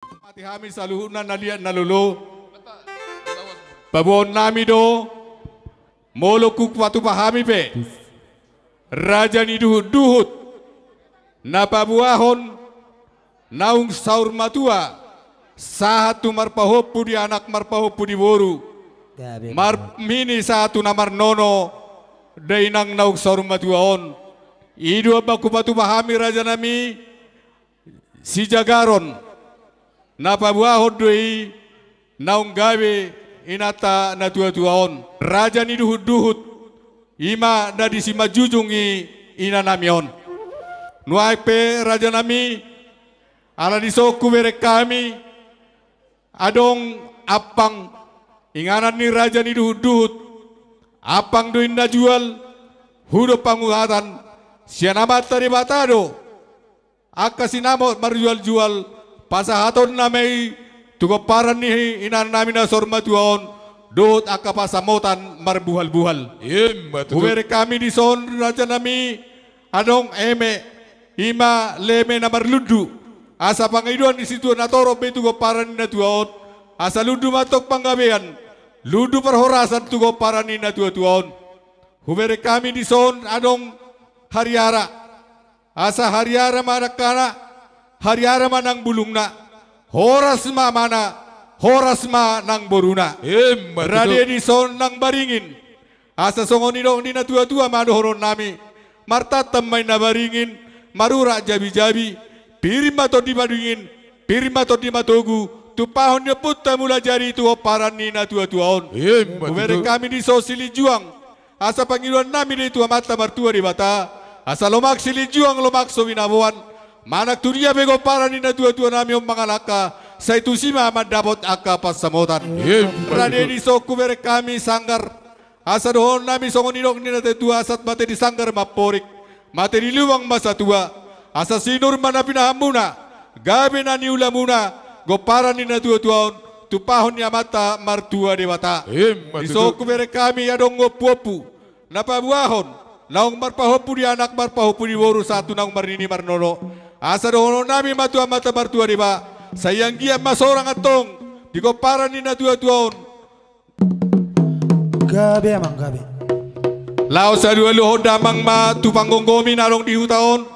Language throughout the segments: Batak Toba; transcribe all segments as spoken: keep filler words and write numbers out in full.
Mauliate hami saluhutna na liat na lolo. Paboahon nami do, molo hupatupa hami pe raja ni duhut-duhut na paboahon naung saur matua, sahat tu marpahompu di anak, marpahompu di boru, gabe, marmini sahat tu na marnono, dainang naung saur matua on. I do amang hupatupa hami raja nami, sijagaron na paboahon do i naung gabe inanta na tua-tua on, raja ni duhut-duhut, i ma na di Simanjujung i ina nami on. Nuaeng pe raja nami, ala dison hubereng hami, adong ampang, inganan ni raja ni duhut-duhut, ampang do inna jual, hudon panguhatan, sian Amanta Debata do angka sinamot marjual-jual, pasahatonna ma i tu gomparan ni ina nami na saur matua on, dohot angka pansamotan marbuhal-buhal. Ima tutu. Hubereng hami dison raja nami, adong eme, i ma leme na marlundu, asa pangidoan ni situa na torop be tu gomparan ni na tua on, asa lundu ma antong panggabean, lundu parhorasan tu gomparan ni na tua-tua on. Hubereng hami dison adong hariara, asa hariara ma nangkana, hariara ma nang bulungna, horas ma amana, horas ma nang boruna. Ima tutu. Rade dison nang baringin, asa songon nidok ni na tua-tua ma dohonon nami, martantan ma inna baringin, marurat jabi-jabi, pir ma tondi madingin, pir ma tondi matogu, tumpahon ni ompunta Mulajadi tu gomparan ni na tua-tua on. Ima tutu. Hubereng hami dison silinjuang, asa pangidoan nami do i tu Amanta Martua Debata, asa lomak silinjuang, lomak so binaboan, manang tu dia pe gomparan ni na tua-tua nami on mangalangka, sai tusi ma mandapot angka pansamotan. Ima tutu. Rade dison hubereng hami sanggar, asa dohonon nami songon nidok ni na tua-tua, asa mate di sanggar mamporik, mate di lubang ma satua, asa sinur ma na pinahanmuna, gabe na niulamuna, gomparan ni na tua-tua on, tumpahon ni Amanta Martua Debata. Ima tutu. Dison hubereng hami adong ompu-ompu na paboahon naung marpahompu di anak, marpahompu di boru, sahat tu naung marnini marnono. Asa dohonon nami ma tu Amanta Martua Debata, sai anggiat ma sorang antong di gomparan ni na tua-tua on. Gabe amang, gabe. Laos alualuhon damang ma tu panggomgomi na adong di huta on,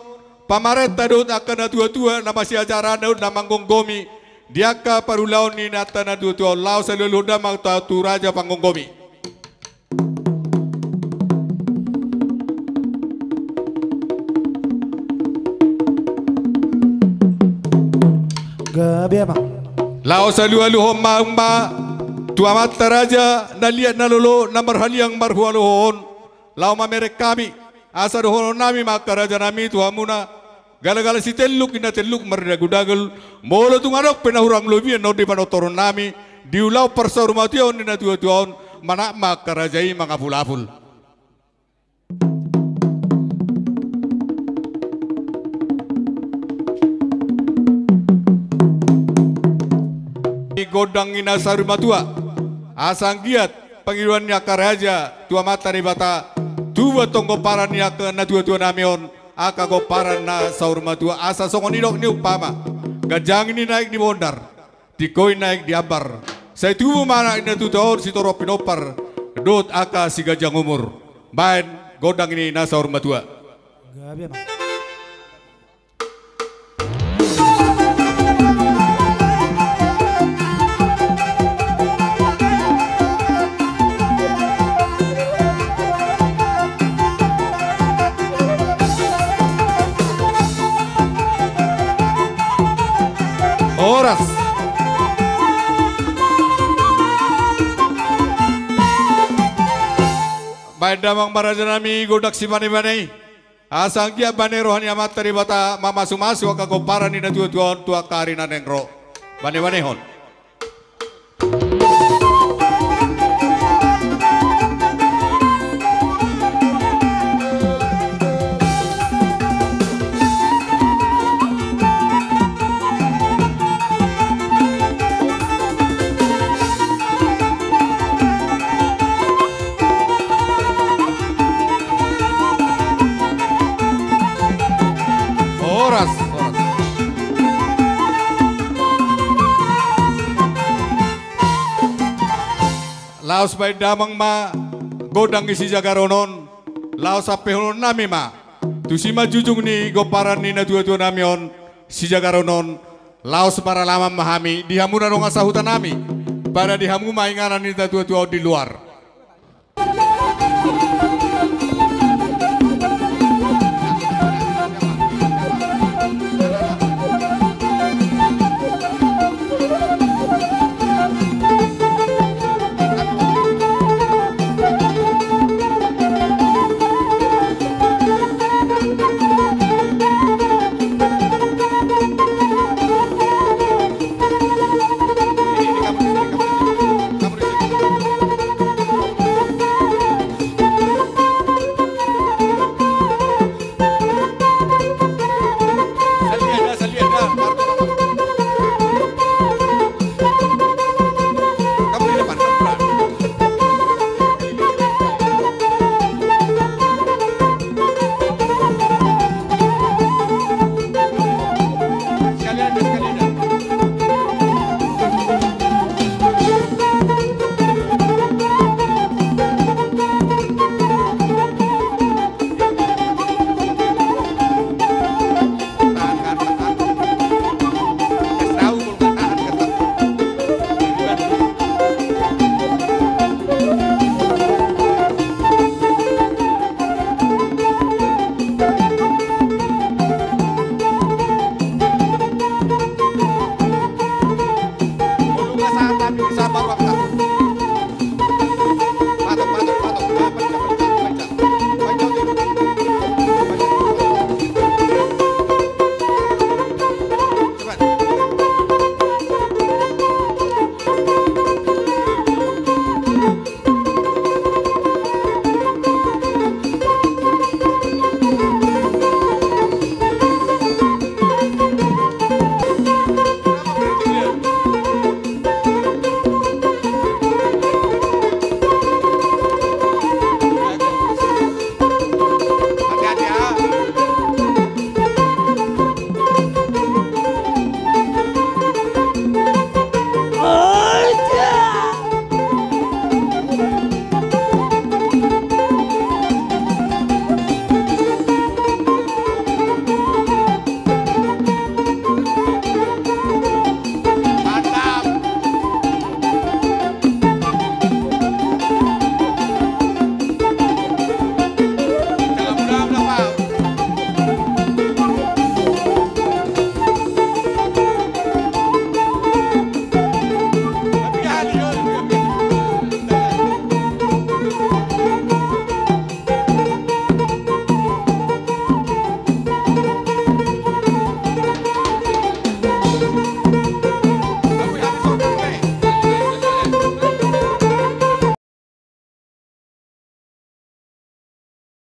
pamarenta dohot angka na tua-tua na masiajaran dohot na manggomgomi di angka parulaon ni inanta na tua-tua on. Laos alualuhon damang tu, tu raja panggomgomi. Gabe amang. Laos alualuhon damang ma tu amanta raja na liat na lolo na marhaliang marhualuhon, laho mamereng hami, asa dohonon nami ma angka raja nami tu hamuna, galagala sitelluk inna telluk mardaguldagul, molo tung adong pe na hurang lobian on di panortoron nami di ulaon parsaurmatuaon ni na tua-tua on, manat ma angka raja i mangapulapul. Di gondang ni na saur matua, asa anggiat pangidoan ni angka raja tu Amanta Debata, tubu antong gomparan ni angka na tua-tua nami on, angka gomparan na saur matua, asa songon nidok ni umpama, ganjang ni na aek di bondar, tingko ni na aek di ambar, sai tubu ma anak ni na tua-tua on sitorop pinompar dohot angka siganjang umur. Baen gondang ni na saur matua. Gabe ma. Horas. Baen damang ma raja nami gondang sibane-bane i. Asa anggiat bane roha ni Amanta Debata mamasumasu angka gomparan ni na tua-tua on tu angka ari na naeng ro. Bane-banehon. Horas, horas. Laos baen damang ma gondang ni sijagaron on, laos ampehononnami ma tu simanjujung ni gomparan ni natuatuanami on, sijagaron on, laos maralaman ma hami di hamu na dongan sahutanami, pada di hamu ma inganan ni natuatua on di luar.